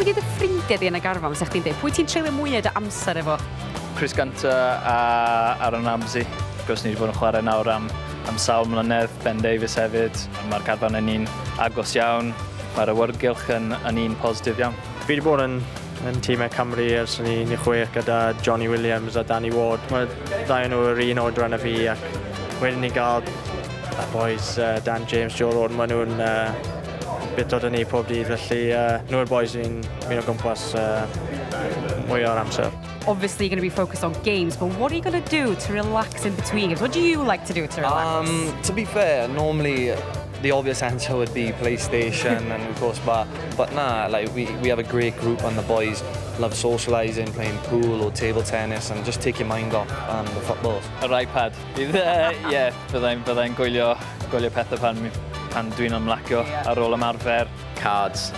Pwy 'di dy ffrindiau di yn y garfan, fysa chdi'n dweud? Pwy ti'n treulio mwyaf dy amser efo? Chris Gunter a Aaron Ramsey. Wrth gwrs, ni wedi bod yn chwarae nawr am sawl mlynedd, Ben Davies hefyd. Mae'r garfan yn un agos iawn, mae'r awyrgylch yn un positif iawn. Fi wedi bod yn tîmau Cymru ers o'n i'n 6 gyda Johnny Williams a Danny Ward. Mae ddau nhw yr un oedran â fi ac wedyn ni gael y boys Dan James, Joe Roden, maen nhw'n bit o ni pob dydd, felly nhw'r boys ni'n mynd o gwmpas mwy o'r amser. Obviously, you're going to be focused on games, but what are you going to do to relax in between games? What do you like to do to relax? To be fair, normally the obvious answer would be PlayStation and of course, but nah, like we have a great group and the boys love socialising, playing pool or table tennis and just take your mind off the football. Yr iPad. Ie, byddai'n gwylio pethau pan dwi'n ymlacio ar ôl ymarfer. Cards,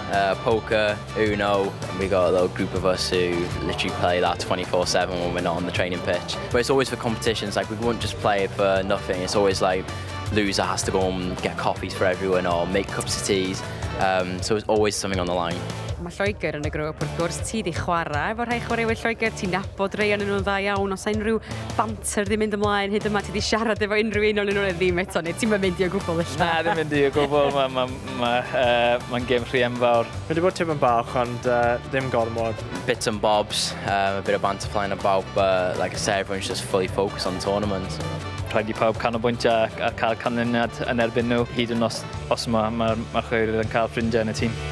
poker, Uno, and we got a little group of us who literally play that 24/7 when we're not on the training pitch. But it's always for competitions, like we won't just play it for nothing. It's always like loser has to go and get coffees for everyone or make cups of teas. So it's always something on the line. Mae Lloegr yn y grŵp, wrth gwrs, ti di chwarae efo rhai chwaraewyr Lloegr, ti'n nabod rhai ohonyn nhw'n dda iawn. Oes unrhyw banter di mynd ymlaen hyd yma, ti di siarad efo unrhyw un ohonyn nhw neu ddim eto, neu ti'n mynd i o gwbl ella? Na, ddim mynd i o gwbl, mae'n ma, ma, ma gêm rhy enfawr. Mae wedi bod tipyn bach, ond ddim gormod. Bits and bobs, a bit of banter flying about, but like I said, everyone's just fully focused on tournaments. Rhaid i pawb canolbwyntio a cael canlyniad yn erbyn nhw, hyd yn os mae'r chwaraewyr yn cael ffrindiau yn y tîm.